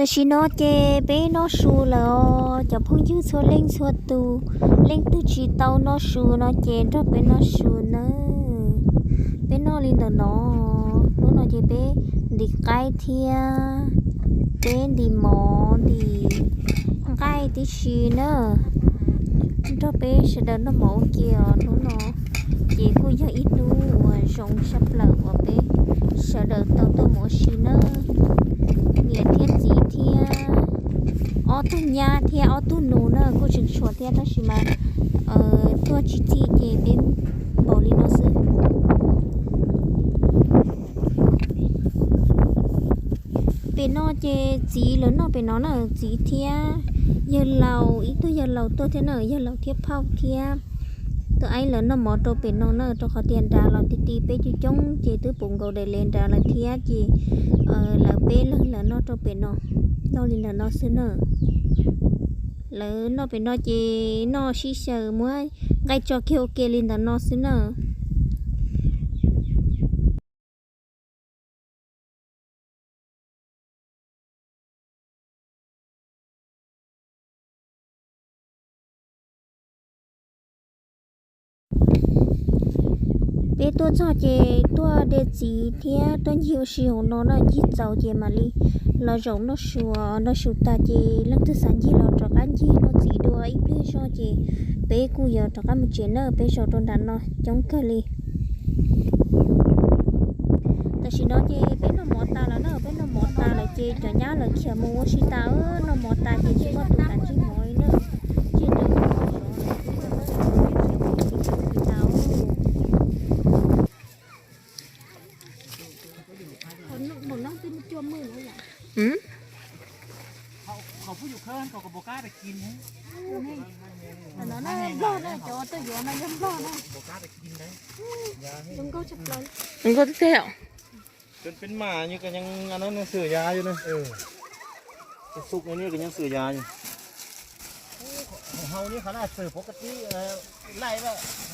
Tam sim no ces peb noj su lawm os cov phooj ywg txhua leej txhua tus. Leej twg tsis tau noj su no ces nrog peb noj su nawb. Peb noj li ntawm no, hnub no ces peb ntim qaib thiab peb ntim mov ntim nqaij tib si na. Nrog peb sawv daws noj mov ua ke os hnub no. Ces kuj yog ib hnub uas zoo tshaj plaws uas peb sawv daws tau tuaj mus ua si nawb. Niam thiab txiv thiab ob tug nyab thiab ob tug nus na kuj tseem tshuav thiab tab sis mas tuaj tsis txij ces peb npaum li no xwb. Pem no ces txiv lawv noj pem no na, txiv thiab yawg laus, ib tug yawg laus tuaj thiab na, yawg laus thiab phauj thiab tus aib lawv noj mov rau pem no na, rau qhov tias nrad los ti ti peb coob coob ces twb pum nkaus daim le nrad lawm thiab ces lawv peb leeg lawv noj rau pem no, noj li ntawm no xwb na. Lawv noj pem no ces noj sib xyaw muab nqaij tso kiag ua ke li ntawm no xwb na. Peb tuaj txog ces tuaj de txiv thiab tuaj ncig ua si hauv no na, ncig txaus ces mam li los zaum noj su, noj su tag ces leej twg xav ncig los rov qab ncig noj txiv dua ib pliag zog ces peb kuj yuav rov qab mus tsev na, peb zaum rau nram no coob kawg li. Tam sim no ces peb noj mov tas lawm na, peb noj mov tas lawm ces cov nyab lawv khiav mus ua si tas, noj mov tas ces tsis muaj tus kam ntsib mov li na. Ces nrog Nkauj tiag tiag. Peb mas nyuj kws nyeej xwm ya yus na. Xub nyuj kws nyeej xwm ya yus. Hauv nyuj qhov na txwm pov ka tib laij,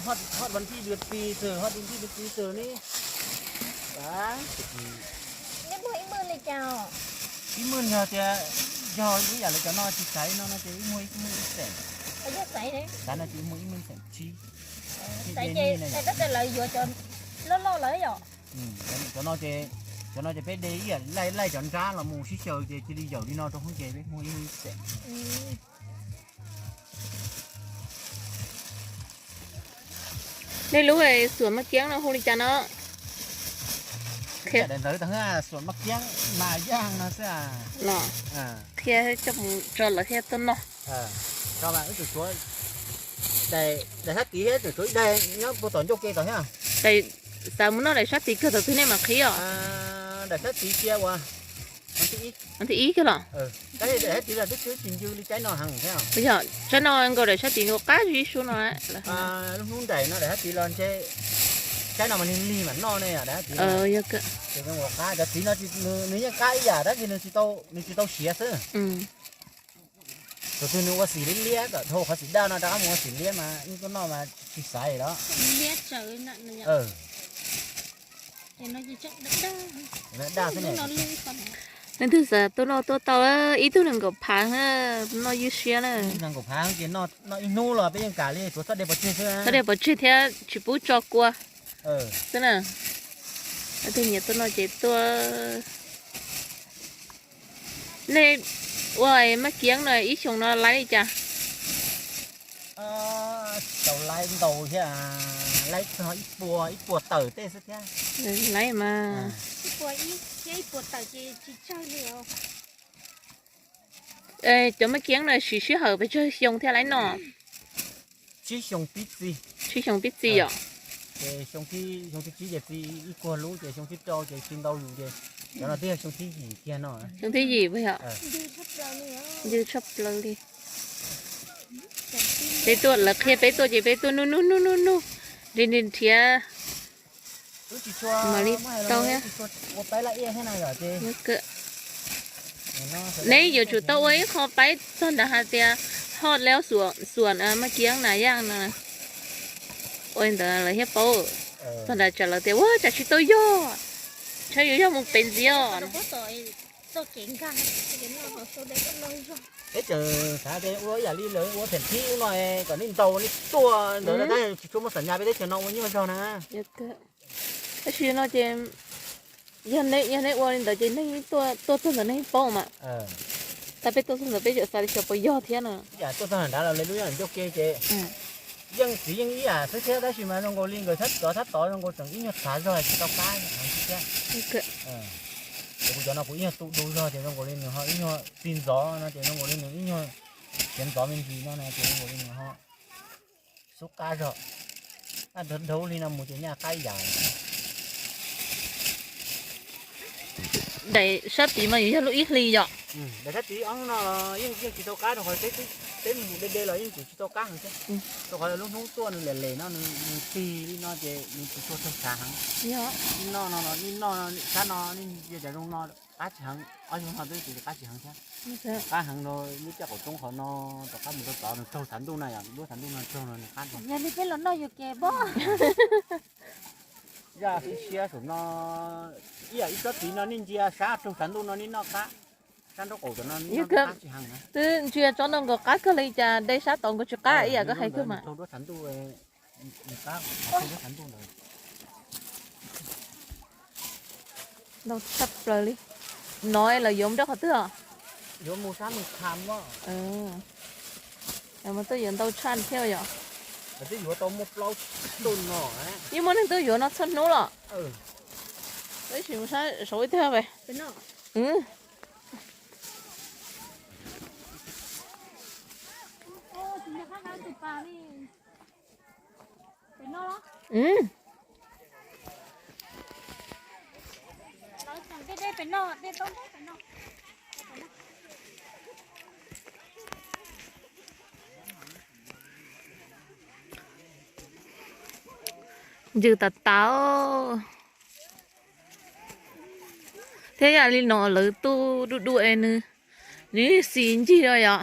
hot vas thij dua txi txwm, hot vas thij dua txi txwm ne. Ib mwj yog tias yog ib yam li cov no tsis xaiv no no ces ib mwj ib mwj ib xeem. Xaiv no ces ib mwj ib mwj xeem tsib. Lawv yuav cov loj loj lawm yom. Cov no ces, cov no ces peb de ib yam laij laij cov nrab los mus sib xyaw ces cia li yawm li no rau hoob ces peb muag ib xeem. Nej lub xuam maj kiab no hu li cas no? Daim ntawd xuam maj kiab mas yaj no xwb. Los qhia coj mus tso lawv thiaj tuaj noj. Daim sab tid thiab tseem tshuav ib daim nyob puag tom ncauj ke tod thiab. Xav mus noj daim sab tid kawg, thaum twg nej mam qhib os? Daim sab tid cia ua thib ib kawg los? Tab sis daim sab tid los twb tsis ncw li tsaib no heev thiab. Yog tsaib no nkaus daim sab tid nkaus qab zib sub no. Lub hnub nraim no daim sab tid los ntshe tsaib no mas lig lig mam noj ne. Yog qab cov txiv no nws yeej qab ib yam tab sis nws tsis tau siav xwb. Thaum twg nws ua xim liab liab kom dhau qhov xim daj no rov qab mus ua xim liab mas yeej tuaj noj mas tsis xaiv los. Leej twg xav tuaj noj tuaj tau, ib tug nees nkaum phav, noj ywj siab na. Nees nkaum phav ces noj ib hnub los peb yeej kam li, tsuav txhob de pov tseg xwb. Txhob de pov tseg thiab tsis pub tso kua xwb na. Leej twg nyiam tuaj noj ces tuaj. Nej ua maj kiab no ib xyoos no laib li cas? Tsis tau laib ntau thiab, laib txog ib puas, ib puas tawm tej xwb thiab. Laib mas. Cov maj kiab no siv sij hawm pes tsawg xyoo thiaj laib noj? Tsib xyoo pib txi. Tsib xyoo pib txi yom? Ces xyoo thib, xyoo thib tsib ces txi ib kuag lub ces xyoo thib rau ces tsis ntau yus ces Cov no twb yog xyoo thib yim kiag no. Xyoo thib yim puas yog? Ntws tshaj plaws li. Peb tuaj, lawv qhia peb tuaj ces peb tuaj nug nug nug nug nug li nrhiav. Mam li tau thiab. Neb yuav tsum tau ua ib qho paib txog ntawd hais tias hot leo xuam maj kiab na yaj no. Ua li ntawd lawv thiaj paub. Txog ntawd tsam lawv tias ua tsam tsis tau yog, tsam yuav yog mus pem ntxiv os. Peb tseem xav tias ua ib yam li lawv ua pheem thib no kom nej ntaus nej tuaj ntawd, tab sis tsis tshua muaj xam nyas peb teb chaws no ua nyuaj zog na. Tab sis no ces yog neb, yog neb ua li ntawd ces neeg tuaj txog ntawd neeg paub mas. Tab peb tuaj txog ntawd peb tseem xav li xyov puas yog thiab no. Ib yam tuaj txog nram los lawv lub yeej ncauj ke ces yeej txiv yeej ib yam xwb thiab, tab sis mas zoo nkaus li nkawd thab tod thab tod zoo nkaus tseem ib nyuag txhav zog tsis tau qab heev thiab. Ces kuv cov no kuv ib nyuag tu du zog ces zoo nkaus li nws ho ib nyuag txi ntxov no ces zoo nkaus li nws ib nyuag siav ntxov me ntsis no no ces zoo nkaus li nws ho xub qab zog. Dhau li no mus ces nyaj qab ib yam. Daim sab tid mas yuav yog lub ib hlis yom. Daim sab tid ob hnub no los yeej yeej tsis tau qab rau qhov peb mus de de los yeej tseem tsis tau qab heev thiab. Rau qhov lub hnub tuaj nws lem lem no nws tig li no ces nws tsis tshua raug tshav heev. Nij noj no los nij noj, sab no nij yog cov zoo no qab tsis heev, ob zoo no twb tsis qab tsis heev thiab. Qab heev rau lub caj qaum roob qhov no, rov qab mus rau tod nws raug tshav ntuj na yom, lub tshav ntuj no raug no nws qab. Yog li peb los noj yus ke pob. Yaj siab siab saum no, ib yam ib tsob txiv no nej ntsia sab raug tshav ntuj no nej noj qab, sab nraub qaum cov no nej noj qab tsis heev na. Twb ntsia tsob no nkaus qab kawg li cas de sab tod nkaus tsis qab ib yam koj hais kawg mas. Raug duab tshav ntuj, nws qab qhov raug duab tshav ntuj ntawd. Ntau tshaj plaws li. No lawv yuav mus rau qhov twg os? Yuav mus sab mus tham os. Mas tuaj yuav ntau tshaj thiab yom. Lawv twb yuav tau muaj plaub tuj no. Yeej muaj neeg tuaj yuav no txhua hnub los? Tab sis mus sab saud ib tag. Ncws tas tas. Thiab yam li no lawv tu du du es nws, nws xis ncig os yom.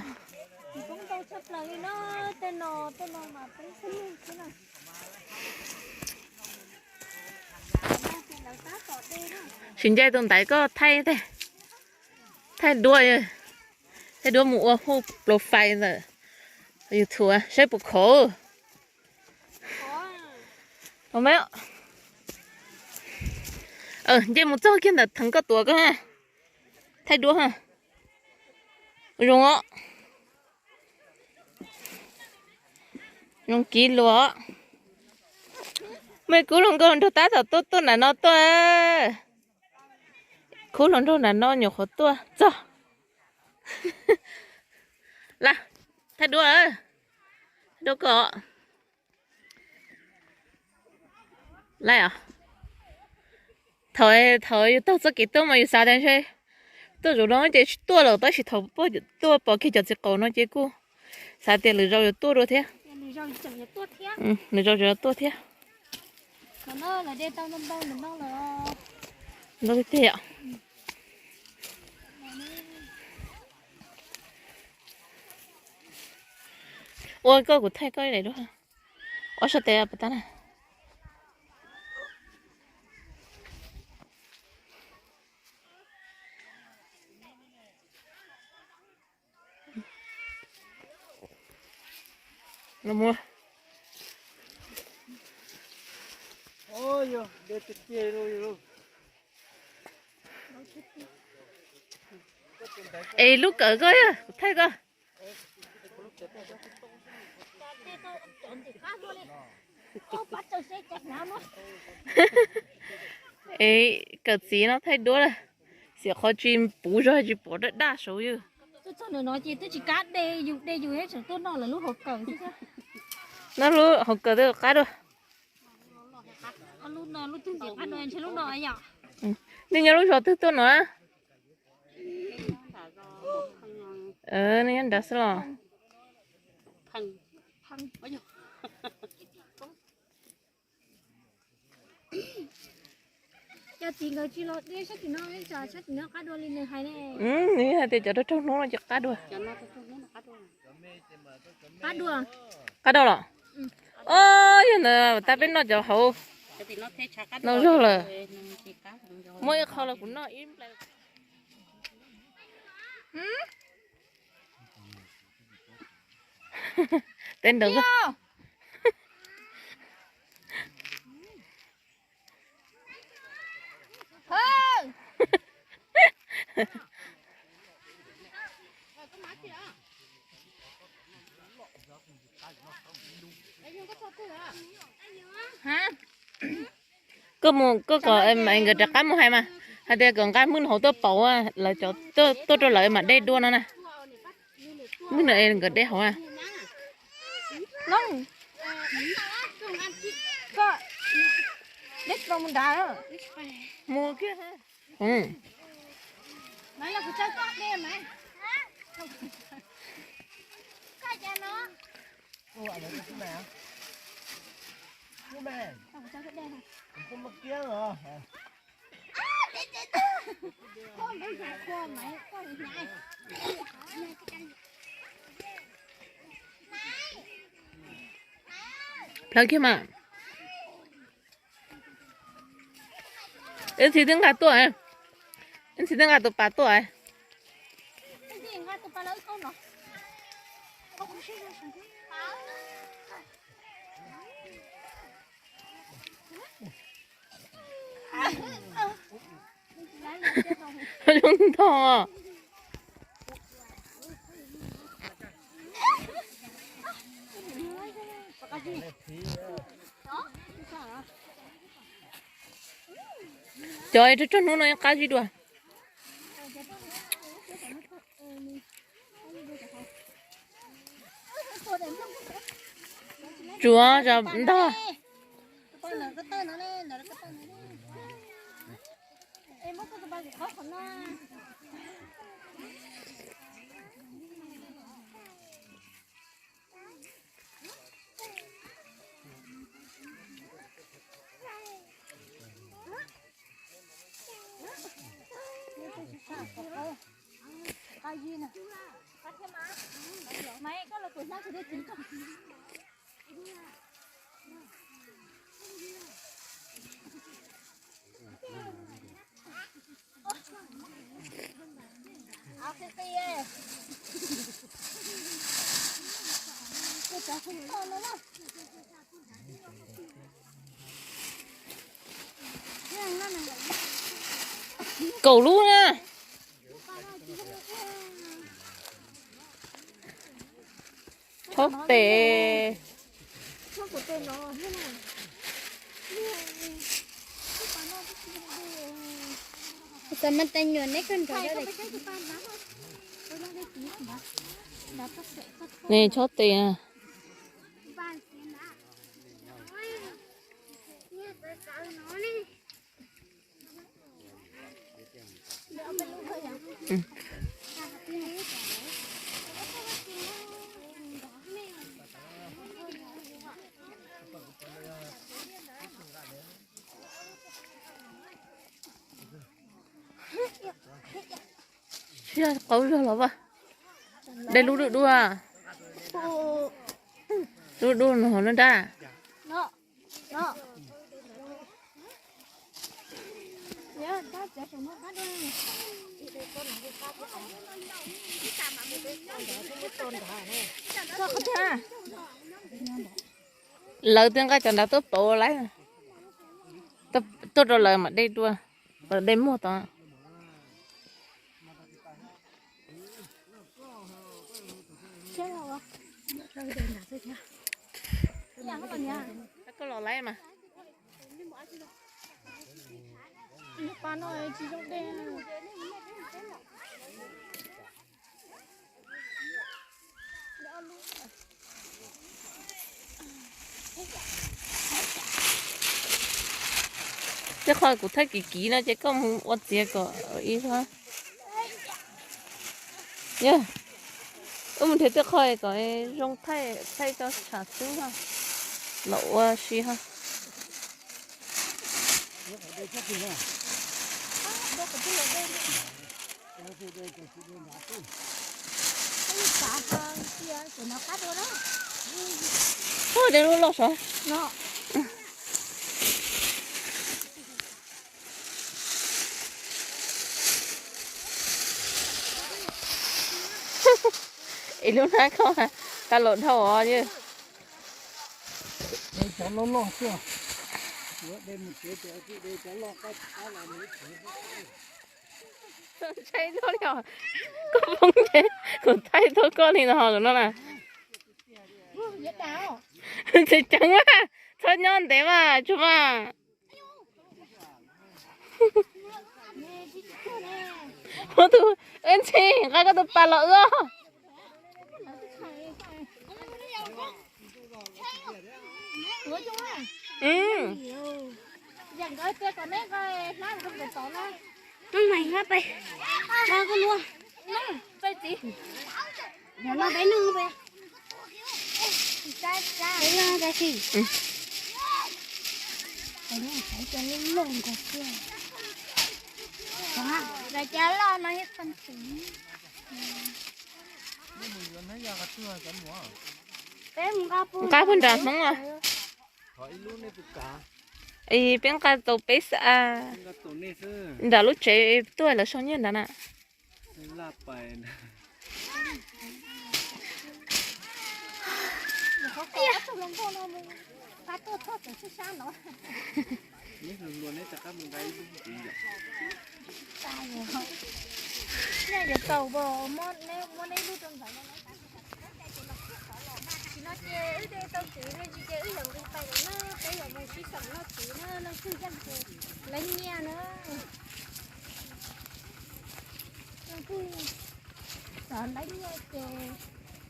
Tsis ncaij tus ntaiv koj thaij, thaij duab, thaij duab mus ua hu profile ntawm YouTube saib puas khov. Nce mus txog kiag ntawm theem koj tuav koj ha. Thaij duab ha. Zoo os. Zoo kiv luas. Mej kub hluas nkauj nraug tab tom tuaj tuaj nram no tuaj. Kub hluas nraug nram no nyuam qhuav tuaj txog. Lawm, thaij duab, thaij duab koj. Lawm os. Thaum, thaum yus taug txoj kev tuaj mas yus xav tias ntshe tuaj zaum no ces tsis tuaj lawm, tab sis thaum tuaj pom kiag cov txiv qaum no ces kuj xav tias lwm zaus yuav tuaj dua thiab. Lwm zaus tseem yuav tuaj thiab. Ntau tiag tiag yom. Ua koj kuv thaij koj ib daim duab. Ua sab tes pas tab na. Es lub kawm koj, kuv thaij koj. Es kawm txiv no thaij duab lawm, xiam qhov tsis puv zog tsis pom daj daj saud yog. Tuaj txog ntawm no ces twb tsis kam de yus, de yus thiab tseem tuaj noj lawv lub hauv kawm thiab. Noj lub hauv kawm twb qab dua. Lub no lub twg ntxim qab no ntshe lub no yom. Nej nyob lub zos twg tuaj no? Nej nyob nrad xwb los? Cov txiv nkawd tsis los deb sab tim no, sab tim no qab dua li nws hais ne. Nws hais tias cov raug raug hnub no ces qab dua. Qab dua. Qab dua los? Os, yog ntawd tag peb noj cov hauv no zog lawm. Muaj ib qho los kuv noj ib nplai. Teb ntawd. Koj mus, koj kom nkawd rov qab mus hais mas, hais tias kom nqa mwj hauv tuaj pauv lawv cov, tuaj rau lawv mam dej dua no na. Mwj no es nkawd dej hauv a. Mus kiag. Plhawv kiag mas. Ib txhis twb nqa tuaj, ib txhis twb nqa tus pas tuaj. Zoo ntog. Cov raug raug hnub no qab zib dua. Tsuav zog ntog. Kaum lub na. Chob tes. Xav mas tais nyuam neb kawg nrog. Ne chob tes. Siab qaub zog los as. Dej lub dub dua. Lub dub no hauv no dab. Lawv twb nqa cov nrad tuaj pauv lawm. Tuaj rau lawv mam dej dua, dej muag tod. Koj los lawm mas. Tej qho kuv thaij kiv kiv no ces koj mus ua txiav kom ib hab. Yog, wb mus nrhiav tej qho kom zoo thaij, thaij tso tsham xwb ho los ua si ho. Ua de lub loj sav. Es lub hnab koj tas los dhau os. Ntshai no li os, koj poob ces kuv thaij tau koj li no no na. Tseem ceev mas, txhob nyob ntev mas tsuag mas. Muab tus, wb ntxhi nqa koj tus pas los wb. Nqa puag nram Hmoob os. Es peb nqa tau peb xwb. Nram lub tsev tuaj lawv sau nyiaj nrad na. Tsis no ces wb de tau kev me ntsis ces wb yuav nqis pais lawm na, peb yuav mus sib sau noj tsev na, leej twg yeej ces leej nyiaj na. Xav leej nyiaj ces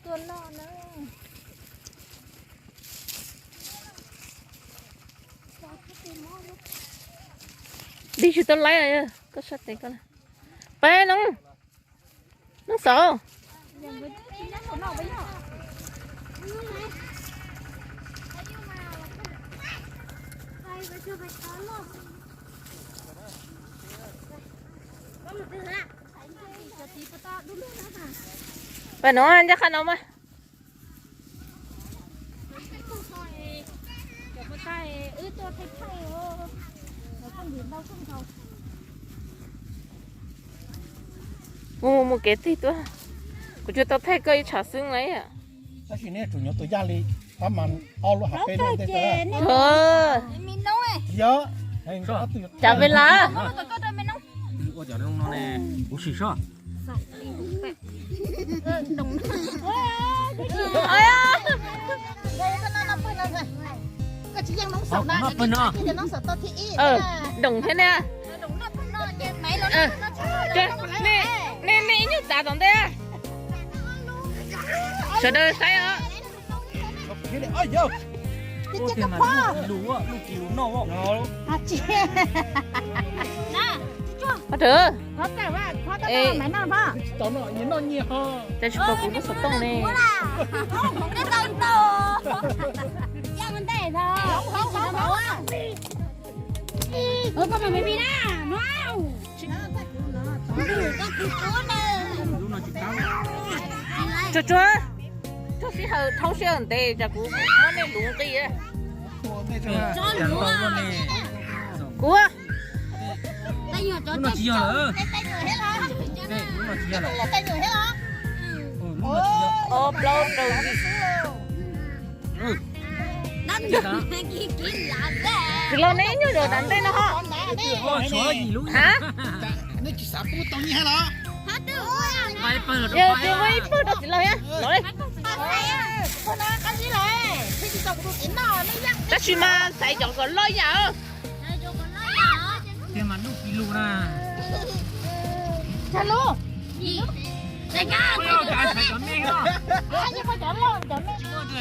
tuaj noj na. Dig tsis tau laib, koj sab tes koj. Peb no, no xav. Peb no ncaj qha no mas. Mus mus kev tig tuaj, kuv tsuas tau thaij koj ib tshav xwb na. Tab sis nej tsum nyob tus yaj li pab mas ob lub hav peb lub ntej. Tsav ve las. Ua cov no ne, kuv sim soj. Kuv noj pawg no. Doom thiab ne. Nej, nej ib nyuag txav tom ntej. Sawv daws saib os. Ua tiag mas lub kis lus, lub kis lus noj. Qhov twg? Cas tsis pom kuv lub xov tooj ne? Tsuag tsuag, tsuag sij hawm dhau sij hawm ntev cas kuv muab nej lus nqi. Kuv. Ob plaub rau yim. Tsis los nej ib nyuag zaum nram ntej no ho. Ha? Yog tsis muaj ib pawg rau txiv laug thiab los li. Tab sis mas xaiv cov kom loj yam.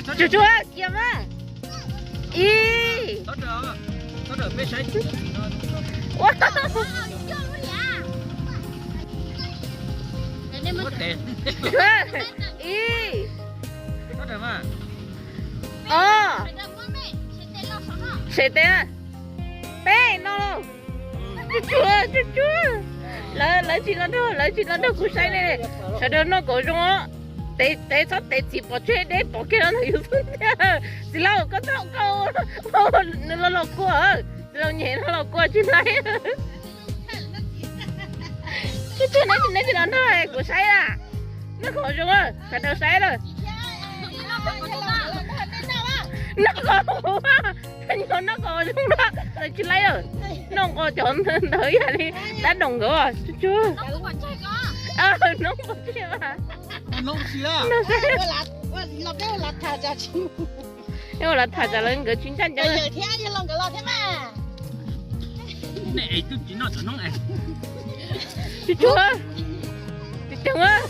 Tsuag tsuag kiag mas. Ib. Ua, ib, ob, sem tes, peb no. Tsuj tsuag, tsuj tsuag. Lawv, lawv tsis los nrog, lawv tsis los nrog kuv saib ne. Sawv daws noj kom zoo os. Tev, tev txhob tev txiv pov tseg deb pov kiag rau ntawm yus xwb tiag. Txiv laus, koj txhob, koj, nws los los kua, txiv laus nyem los los kua tsis laib. Tsuj tsuag, neb tsis, neb tsis los nrog kuv saib na. Noj kom zoo, sawv daws saib na. Noj kom, noj kom zoo na, lawv tsis laib. Noj nqos cov ntawd ib yam li dab doos nkawd. Tsuj tsuag. Noob pov tseg. Ua lawv tham tsam lawv nkawd tsis ncaj ncees. Tsuj tsuag, tsis ceev.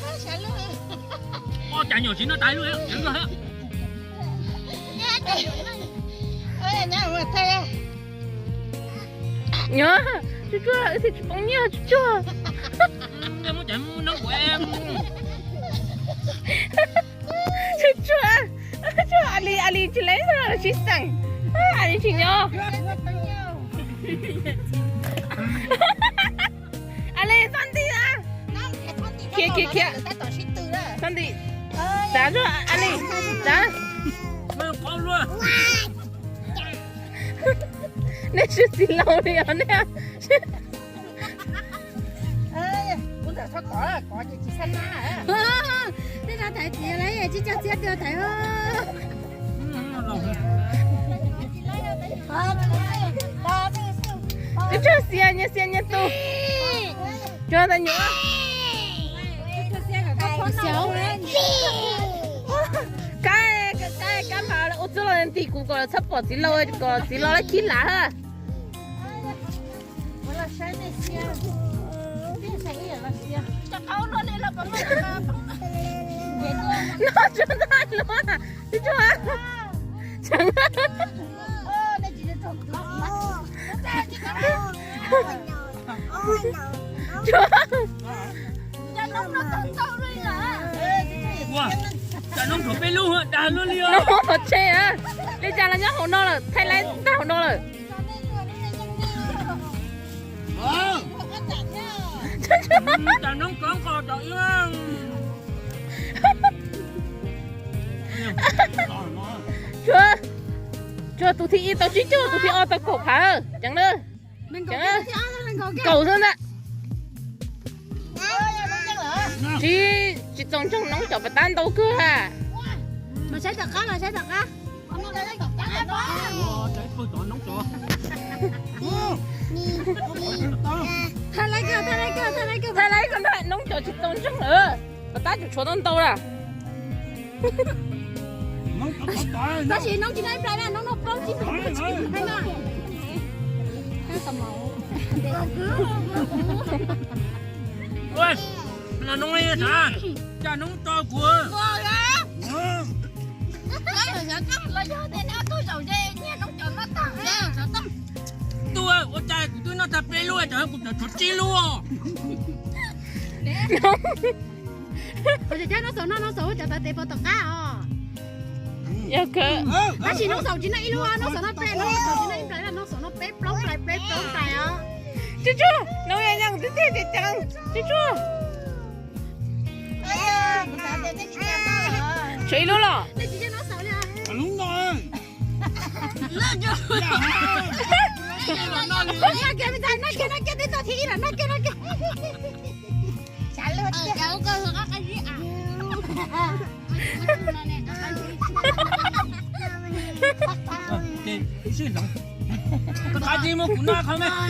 Ua cas nyuam tsis noj tas lub. Nyob, tsuj tsuag, wb thiaj tsis poob nyiaj tsuj tsuag. Tsuj tsuag, tsuj tsuag, a li, a li tsis lees los sib xeem. A li tsis nyob. A li txhob nti a. Khiav, khiav, khiav. Txhob nti. Txav zog a li. Txav. Nej swb txiv laus li os nej. Tej no thaiv txiv lawm, tsis coj txiv twg thaiv. Tsuj tsuag, xiav nyias, xiav nyias tus. Tsuag ntawd nyuam. Kab, kab, kab mas ua txuj los nti kuv kom txhob pom txiv laus, kom txiv laus lawv khib lav. No tsuag ntag luaj. Tsuag. Tsuag. Ua, tsam noob tshuav peb lub dag luaj li os. Noob pov tseg a. Li cas los nyob hauv no lawm, thaij laib tag hauv no lawm. Tsam noob tshuav nqos tom ib. Tsuag, tsuag tus thib ib tau tsib caug, tus thib ob tau kaum phav. Ceev na. Ceev, kaum xwb ntag. Tsis, tsis txaus ntseeg noob cov pas tab ntau kawg ha. Mas saib tom qab, mas saib tom qab. Thaij laib koj, noob cov tsis txaus ntseeg lawm. Pas tab tseem tshuav tau ntau lawm. Tab sis noob tsis noj ib plai na, noob noj plaub tsib plai na. Ua, noob li, cas noob tso kuv. Tuaj, ua cas kuv twb noj tag peb lub, tsam kuv tseem tshuav tsib lub. Cov noob xaum noj noob xaum cov tawv tes pov tom qab os. Yog kawg. Tab sis noob xaum tsis noj ib lub, noob xaum noj peb, noob xaum tsis noj ib plai, noob xaum noj peb plaub plai, peb plaub plai os. Tsuj tsuag, noob yeej yeej tiag tiag ces ceev, tsuj tsuag. Tshuav ib lub los. Noj kiag, noj kiag, noj kiag, twb tau thib ib lawm, noj kiag, noj kiag.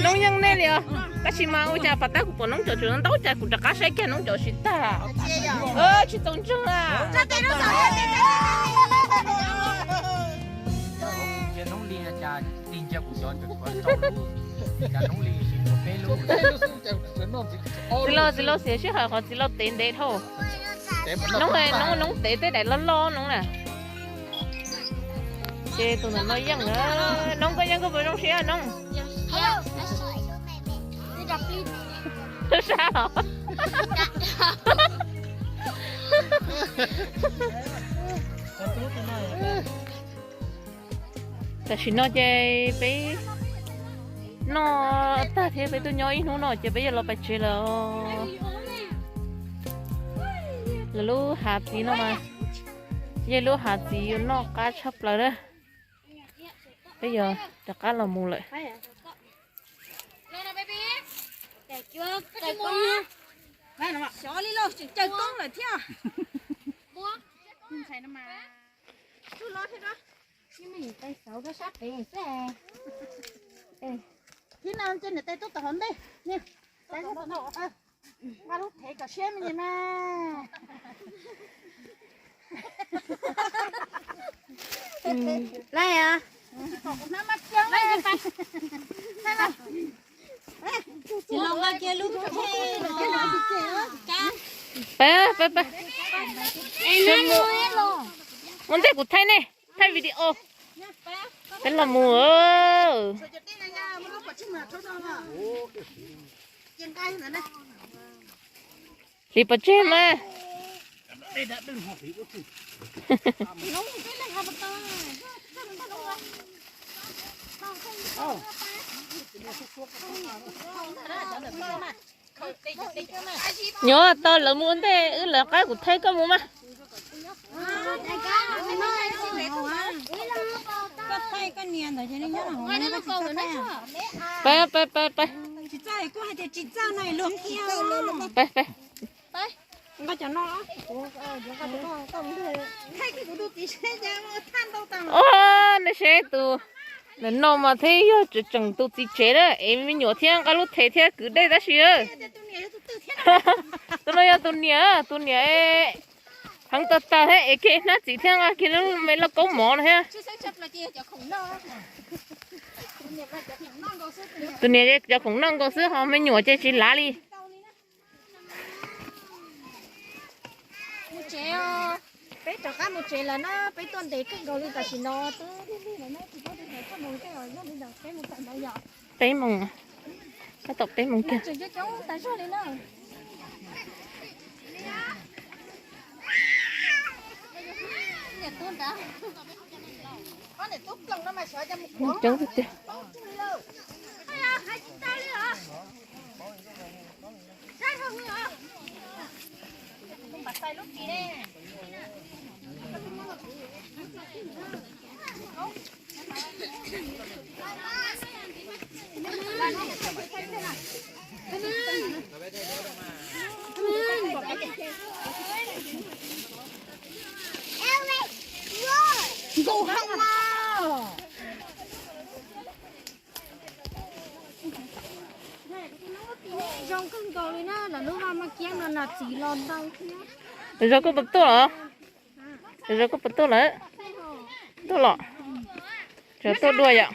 Noob yeej nej li os, tab sis mas ua cas pas tab kuv pom noob cov tseem ntau cas kuv rov qab saib kiag noob cov tsis tag. Tsis txaus ntseeg a. Txiv laus, txiv laus, xiam sij hawm qhov txiv laus tev ntev dhau. Noob, noob, noob tev tej daim loj loj noob na. Ces tus ntawm no yeej na. Noog, koj yeej koj puas zoo siab Noog? Sab los. Tam sim no ces peb noj tag thiab peb twb nyob ib hnub no ces peb yuav los pais tsev lawm. Lawv lub hav txiv no mas yog lub hav txiv noj qab tshaj plaws na. Peb yuav rov qab los mus lawm. Xyov li los tseem caw koob lawm thiab. Tsuj los thiab, sab pem xwb. Thiab no ces niam tais tuaj tom hauv ntej. Nqa lub thev kom siab me ntsis mas. Lawm. Peb, peb, peb. Ua ntej kuv thaij nej, thaij video. Peb los mus. Hliv pov tseg mas. Nyuam tau lawv mus ua ntej wb lawv qab kuv thaij koj mus mas. Peb, peb, peb, peb. Peb, peb. Os, nej seb tus ntawm no mas thiaj yog tseem tus txiv tsev na, es me nyuam thiab nqa lub thev thiab kwv dej tab sis. Tus no yog tus niam, tus niam heev tag tag thiab es kiag hnab txiv thiab nqa kiag lub me lauj kaub mov no thiab. Tus niam cov khoom noj nkaus xwb ho me nyuam ces tsis lav li. Mus tsev, peb rov qab mus tsev lawm na, peb tuaj ntev kawg nkaus li tam sim no twb lig lig lawm na, tsis paub tias txog moos tej os, yog li ntawd peb mus tawm ntawd yom. Peb moos, tab tom peb moos kiag. Tseem coob coob tas zog li na. Coob tiag tiag. Nkaus heev mas. Zoo kawg nkaus li na, lawv lub vaj maj kiab no nas txiv los ntau thiab. Zos koj puas tuaj los? Zos koj puas tuaj lawm? Tuaj los? Cov tuaj dua yom.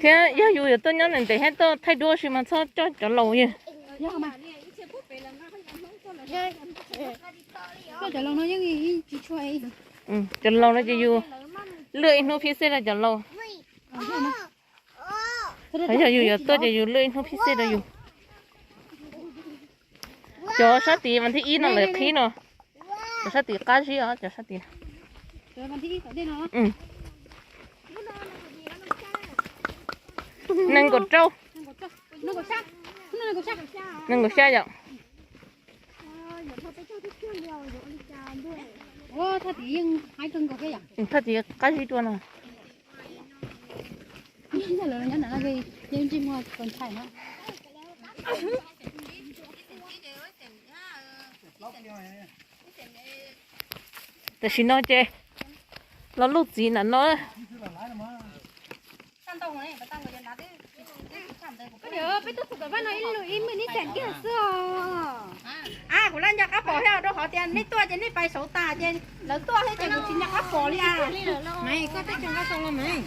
Thiab yog yus yuav tuaj nyob ntev ntev thiab tuaj thaij duab si mas txhob coj cov laus yog. Cov laus no ces yus lwj ib hnub phib xej rau cov laus. Yog yus yuav tuaj ces yus lwj ib hnub phib xej rau yus. Cov sab tid vas thib ib no lawv qhib no. Cov sab tid qab zib os, cov sab tid. Nees nkaum rau. Nees nkaum xya yom. Thaj tid qab zib dua no. Tam sim no ces los luj txiv nram no. Peb tuaj txog tom vaj no ib lub ib me neb tseem kiag xwb os. Kuv laj nco qab pom thiab rau qhov tias nej tuaj ces nej pais saud tas ces lawv tuaj thiab ces kuv tsis nco qab pom li. Maiv, koj teb chaws nqa tau los maiv.